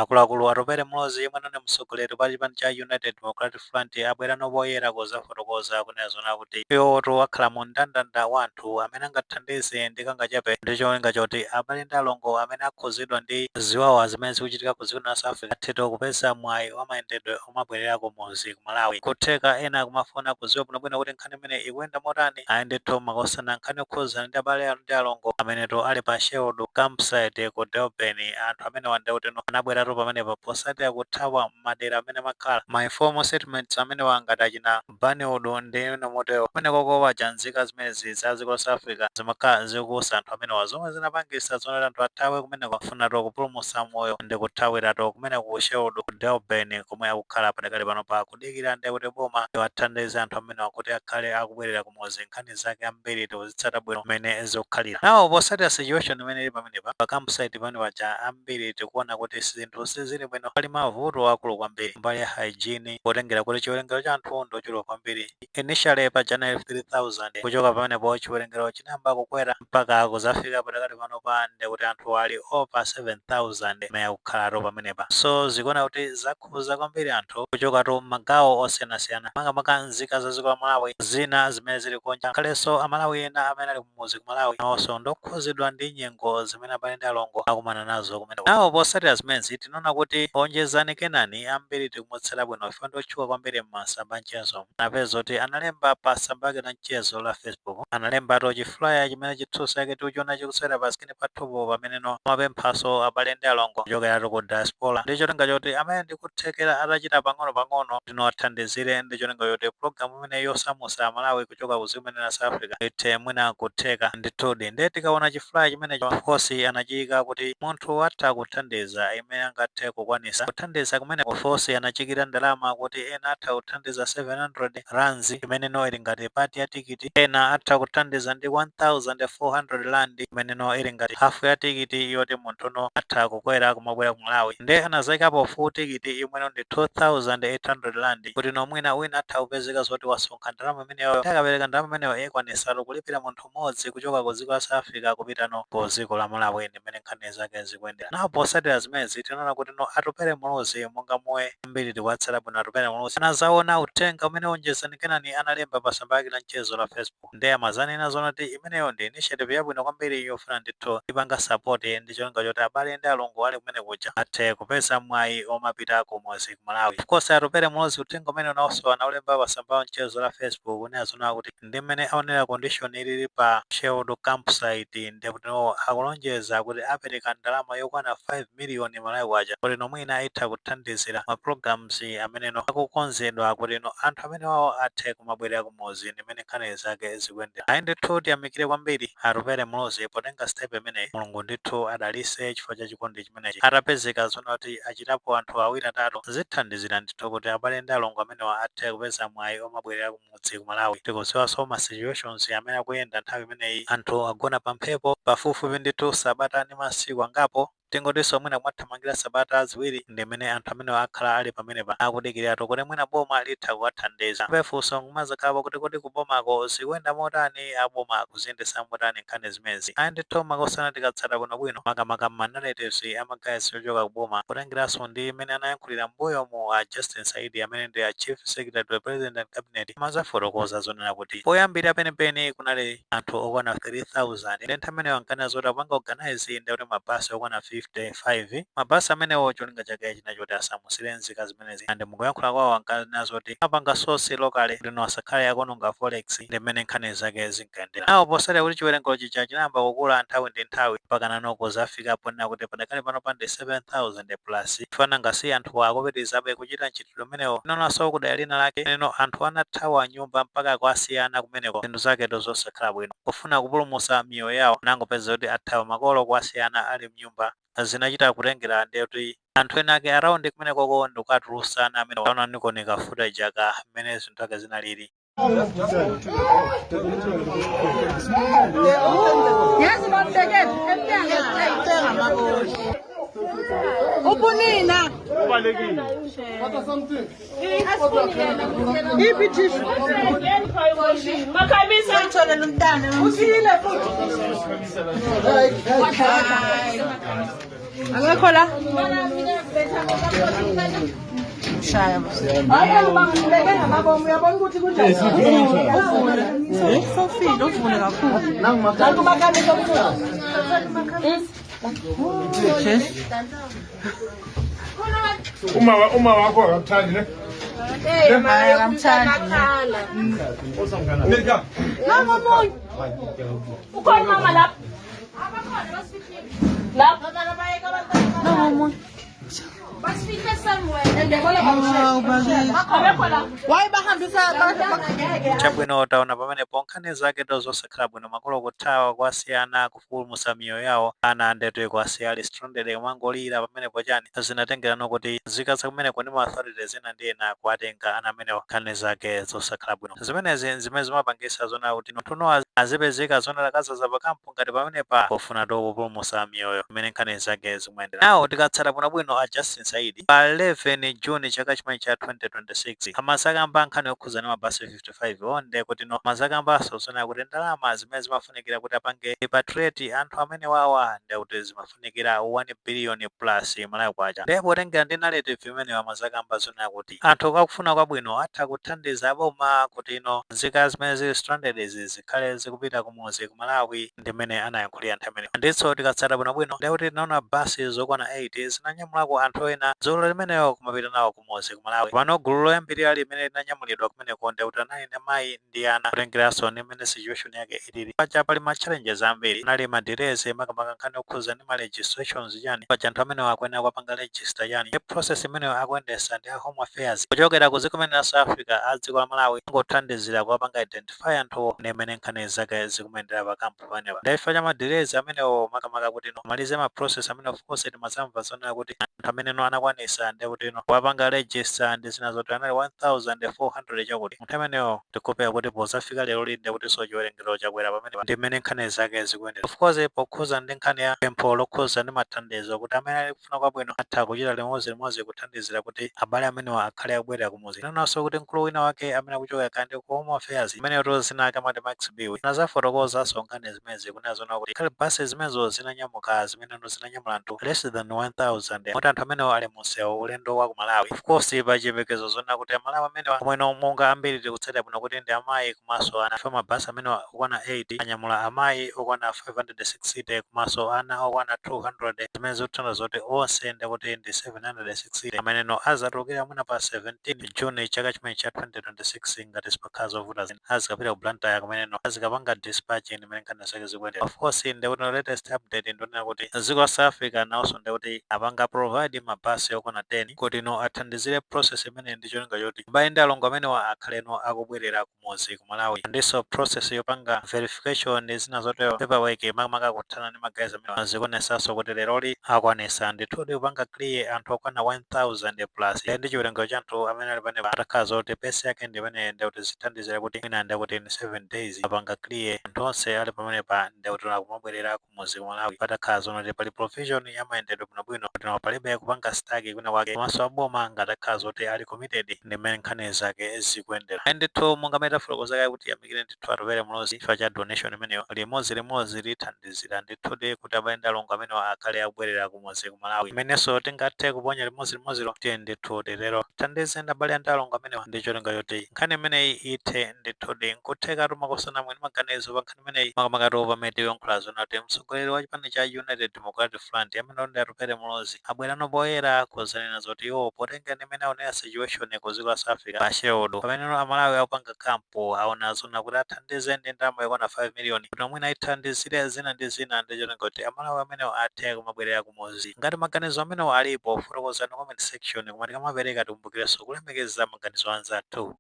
Akuluakulu, Atupele Muluzi, yemwe anali mtsogoleri wa chipani cha United Democratic Front, abwera poyera kuzafotokoza kunena zona kuti iwotu akhala mu mndandanda wa anthu amene angathandize ndi kangachepe, ndi cholinga choti abale ndi alongo amene akhuzidwa ndi ziwawa zimene zikuchitika ku dziko la South Africa athe kupeza mwayi wa mayendedwe omabwerera kumuzi ku Malawi. Kutheka ena kumafuna kudziwa bwinobwino kuti nkhani imene ikuyenda motani. Ayi ndithu, makosana, nkhani yokhuzana ndi abale ndi alongo ameneto ali pa Sherwood Campsite ku Durban. Anthu amene wande kuti anabweratu pamenepo posatira kuthawa madera amene amakhala ma informal settlements amene wangati achina Barnwood ndi ena motero. Kumene koko paja nzika zimenezi za dziko la South Africa zimakhala zikusa anthu amenewa, zomwe zinapangisa zonoti anthu athawe kumeneko, kufunatu kupulumutsa moyo ndi kuthawiratu kumene ku Sherwood ku Durban, komwe akukhala padakali pano pa kudikira ndi kuti boma liwathandize anthu amenewa kuti akhale akubwerera kumuzi. Nkhani zake ambiri tikuzitsata bwino mmene zikukhalira nawo posatira situation imene ili pamenepa pa campsite pamene paja. Ambiri tikuona kuti zinthu sizili bwino, pali mavuto akulu kwambiri mbali ya hygiene, potengera kuti chiwerengero cha anthu ndochuluka kwambiri. Initially pa January 3000, kuchoka pamenepo chiwerengero chinayamba kukwera mpaka kuzafika padakali pano pa ndikuti anthu ali over 7000 amene akukhalatu pamenepa. So zikuona kuti zakhuza kwambiri anthu kuchokatu magawo osiyanasiyana, makamaka nzika za dziko la Malawi zina zimene zili kunja, khalenso Amalawi ena amene ali kumuzi ku Malawi nawonso ndokhuzidwa ndi nyengo zimene abale ndi alongo akumana nazo kumeneko. Nawo posatira zimenezi, tinaona kuti Onjezani Kenani, ambiri tikumutsata bwino chifukwa ndotchuka kwambiri m'masamba mchezo, anapeza kuti analemba pa tsamba lake la mchezo la Facebook, analembatu chi flyer chimene chithunzi chake tikuchiona chikusewera pa screen pathupo, pameneno amapemphaso abale ndi alongo kuchokeratu ku diaspora ndi cholinga choti amene ndikuthekera atachita pang'ono-pang'ono tinowathandizire, ndi cholinga choti program imene yosamusa Malawi kuchoka ku dziko limene la South Africa ithe mwina kutheka ndithudi. Ndiye tikaona chi flyer chimenecho, of course anachiyika kuti munthu atha kuthandiza imene angathe kukwanisa kuthandiza kumene. Of course anachikira ndalama kuti ena atha kuthandiza 700 rands, imene no ili ngati part ya tikiti, ena atha kuthandiza ndi 1400 rand, imene no ili ngati hafu ya tikiti yoti munthu no atha kukwera kumabwera ku Malawi. Ndiye anazayikapo full tikiti imweno ndi 2800 rand, kuti no mwina wina atha kupezeka zoti wasonkha ndalama imeneyo, akapereka ndalama imeneyo ikwanisatu kulipira munthu mmodzi kuchoka ku dziko la South Africa kupita no ku dziko la Malawi. Ndimene nkhani zake zikuyendera. Nawo posatira zimenezi, tinaona kuti no Atupele Muluzi, monga mowe ambiri tikuwatsata bwino Atupele Muluzi, anazaona uthenga umene Onjezani Kenani analemba pa tsamba lake la mchezo la Facebook. Ndiye amazanena zonati imeneyo ndi initiative yabwino kwambiri yofuna ndithu ipanga support ndi cholinga choti abale ndi alongo ali kumene kuja athe kupeza mwayi omapita kumuzi ku Malawi. Of course Atupele Muluzi uthenga umene unawonso anaulemba pa tsamba la mchezo la Facebook, unena zona kuti ndi mmene aonera condition ilili pa Sherwood Campsite, ndikuti no akulonjeza kuti apereka ndalama yokwana 5 miliyoni Malawi kwacha, kuti no mwina itha kuthandizira ma programs ameneno akukonzedwa kuti no anthu amene wawo athe kumabwerera kumuzi. Ndimene nkhani zake zikuyendera. Ayi ndithu, tiyamikire kwambiri Atupele Muluzi potenga step imeneyi. Mulungu ndithu adalise chifukwa cha chikondi chimenechi. Atapezeka zona kuti achitapo anthu awiri atatu, zithandizira ndithu kuti abale ndi alongo amenewa athe kupeza mwayi omabwerera kumudzi ku Malawi. Tikudziwanso ma situations amene akuyenda nthawi imeneyi, anthu agona pa mphepo pafupifupi ndithu sabata ndi masiku angapo, tingotinso mwina kumathamangira sabata 2, ndimene anthu amenewa akhala ali pamenepa akudikiratu kuti mwina boma litha kuwathandiza. Funso nkumazakhalapo kuti kodi kubomako zikuyenda motani? Aboma akuziyendesa motani nkhani zimenezi? Ayi ndithu, makosana, tikatsata bwinobwino, makamaka ma narratives ama guys ochoka kuboma, kutengeranso ndi imene anayankhulira mbuyo mu a Justin Saidi, amene ndi a Chief Secretary to the President and Cabinet, amazafotokoza zonena kuti poyambira penipeni kunali anthu okwana 3000. Ndi nthawi imeneyo ankanena zoti apanga organize ndi kuti mabasi okwana 55. Mabasi amenewo cholinga chake china choti asamusire nzika zimenezi, and mukuyankhula kwawo ankanena zoti apanga source locally kuti no asakhale akononga forex. Ndi mmene nkhani zake zinkayendera. Nawo posatira kuti chiwerengero chija chinayamba kukula nthawi ndi nthawi, mpaka nano kuzafika ponena kuti padakali pano pa ndi 7000 plus, fana ngasi anthu akupitirizabe kuchita mchitidwe umenewo. Inonanso kudera lina lake neno anthu anathawa nyumba mpaka kwasiyana kumeneko, zinthu zaketo zosakhala bwino, kufuna kupulumutsa miyoyo yawo, nangopeza kuti athawa makolo kwasiyana ali mnyumba. Zinachita kutengera ndiye kuti anthu ena ake around kumenekoko ndikukatulutsana amene taona nikuoneka footage aka mmene zinthu zake zinalili. Yazi bambekele emnyango. Upunina. Ubalekile. Iphi tissue? Makhamisa. Utholela umntana. Usile futhi. Akekho la. Shaya. Hayi, bangibeke ngamabomu, uyabona ukuthi kunjani. Uvule. Sofile, uvule kakhulu. Nangu makanika omkhulu. Jesu. Uma wakho akakuthandi, ne? Hayi, akamthandi. Amerika. Nangu omunye. Ukhona mama lapha. Lapha. Nangu omunye. Hawu bakithi. Abekho la. Why bahambisa? Chabwino, taona pamenepo nkhani zake zosakhala bwino, makolo kuthawa kwasiyana kupulumutsa miyoyo yawo, ana ndetu kwasiya ali stranded, kumangolira pamenepo. Chani zinatengerano kuti zikatsa kumeneko ndi ma authorities ena ndi ena kuwatenga ana amenewo. Nkhani zake zosakhala bwino zimenezi zimene zimapangisa zona kuti anthuno azipezeka zona lakazaza pakampo ngati pamenepa pofuna to kupulumutsa miyoyo, imene nkhani zake zikuyendera nawo. Tikatsata bwinobwino, a Justin Saidi pa 11 June chaka chimene cha 2026 amasakamba nkhani yokhuza ndi mabasi 55 onde kuti no mazakambanso zona kuti ndalama zimene zimafunikira kuti apange repatriate anthu amene wawa ndi kuti zimafunikira 1 billion plus Malawi kwacha. Ndipo potengera ndi narrative imene amazakamba zona kuti anthu akufuna kwabwino atha kuthandiza aboma kuti ino nzika zimene zili stranded izi zikhale zikupita kumuzi ku Malawi, ndi mmene anayankhulira anthu amene. Nditso tikatsata bwinobwino, ndikuti tinaona basi zokwana 8 zinanyamulako anthu ena dzulo limeneyo kumapita nawo kumuzi ku Malawi. Pano gulu loyambirira limene linanyamulidwa kumeneko ndikuti anali ndi amayi ndi ana, kutengeranso ndi mmene situation yake ilili. Paja pali ma challenges ambiri, anali ma delays, makamaka nkhani yokhuza ndi ma registrations chani. Paja anthu amenewo akuyenera kuwapanga register chani, ndi process imeneyo akuyendesa ndi a Home Affairs kuchokera ku dziko limene la South Africa. A dziko la Malawi angothandizira kuwapanga identify anthuwo ndi mmene nkhani zake zikumendera pa kampu pamenepa. Ndi chifukwa cha ma delays amenewo, makamaka kuti no malize ma process amene, of course timazamva zonena kuti anthu amene no anakwanisa ndi kuti no kuwapanga register ndi zina zoti anali 1400 chakuti munthu ameneyo. Tikupea kuti pozafika lero linde kuti so chiwerengero chakwera pamenepa, ndi mmene nkhani zake zikuyendera. Of course, pokhuza ndi nkhani ya pempho lokhuza ndi mathandizo kuti amene ali kufuna kwabwino atha kuchita limodzi kuthandizira kuti abale amenewa akhale akubwerera kumuzi. Nanonso kuti mkulu wina wake amene akuchoka kandi ku Home Affairs amene to zina ake amati Max Biwi nazafotokozanso nkhani zimenezi, kunena zona kuti khale basi zimenezo zinanyamuka, zimene zinanyamula anthu less than 1000, moti anthu amenewo ali munsewu ulendo wa ku Malawi. Of course, pa chiyembekezo zona kuti Amalawi amenewa omweno monga ambiri tikutsatira bwino kuti ndi amayi komanso ana fa mabasi amenewa okwana 8 anyamula amayi okwana 560 komanso ana okwana 200, zimene zikuthandiza zoti onse ndikuti ndi 760 ameneno azatulukira mwina pa 17 June chaka chimene cha 2026, ngati sipakhala zovuta zina, azikapita ku Blantyre kumeneno azikapanga dispatch, imene nkhani zake zikuyendera. Of course, ndikuti no latest update ndionena kuti dziko la South Africa nawonso ndikuti apanga provide mabasi okwana 10 kuti no athandizire process imene ndi cholinga choti abale ndi alongo amenewa akhaleno akubwerera kumuzi ku Malawi. Ndiso process yopanga verification ndi zina zotero, paperwork, makamaka kuthana ndi magazi amenewa, zikuonesanso kuti leroli akwanisa ndithudi kupanga clear anthu okwana 1000 plus. Ndi chiwerengero cha anthu amene ali panepa, atakhala zoti pace yake ndi imene, ndikuti zithandizira kuti mwina ndikuti in 7 days apanga clear anthu onse ali pamenepa, ndikuti akumabwerera kumuzi ku Malawi, patakhala zonoti pali provision ya mayendedwe bwinobwino, kuti no palibe kupanga stuck kwina kwake, komanso aboma ngatakhala zoti ali committed, ndi mmene nkhani zake zikuyendera. Ndithu, monga mmene tafotokozaka kuti yamikire ndithu Atupele Muluzi chifukwa cha donation imeneyo, limodzi limodzi lithandizira ndithudi kuti abale ndi alongo amenewa akhale akubwerera kumuzi ku Malawi. Imenenso tingathe kuponya limodzi limodzilo, tiye ndithu titero, thandize ndi abale ndi alongo amenewa ndi cholinga choti nkhani imeneyi ithe ndithudi. Nkutheka makosana mwini maganizo pa nkhani imeneyi, makamaka pamene tikuyankhula zona kuti mtsogoleri wa chipani cha United Democratic Front amene ndi Atupele Muluzi abwerano poyera kuzanena zoti iwo potenga ndi imene aonera situation ku dziko la South Africa pa Sherwood, pamene Amalawi akupanga kampo, aona zona kuti athandize ndi ndalama yokwana 5 million kuti mwina ithandizire zina ndi zina ndi cholinga kuti Amalawi amenewo athe kumabwerera kumuzi. Ngati maganizo amenewo alipo, fotokozani comment section. Koma tikamapereka tikumbukirenso kulemekeza maganizo anzathu.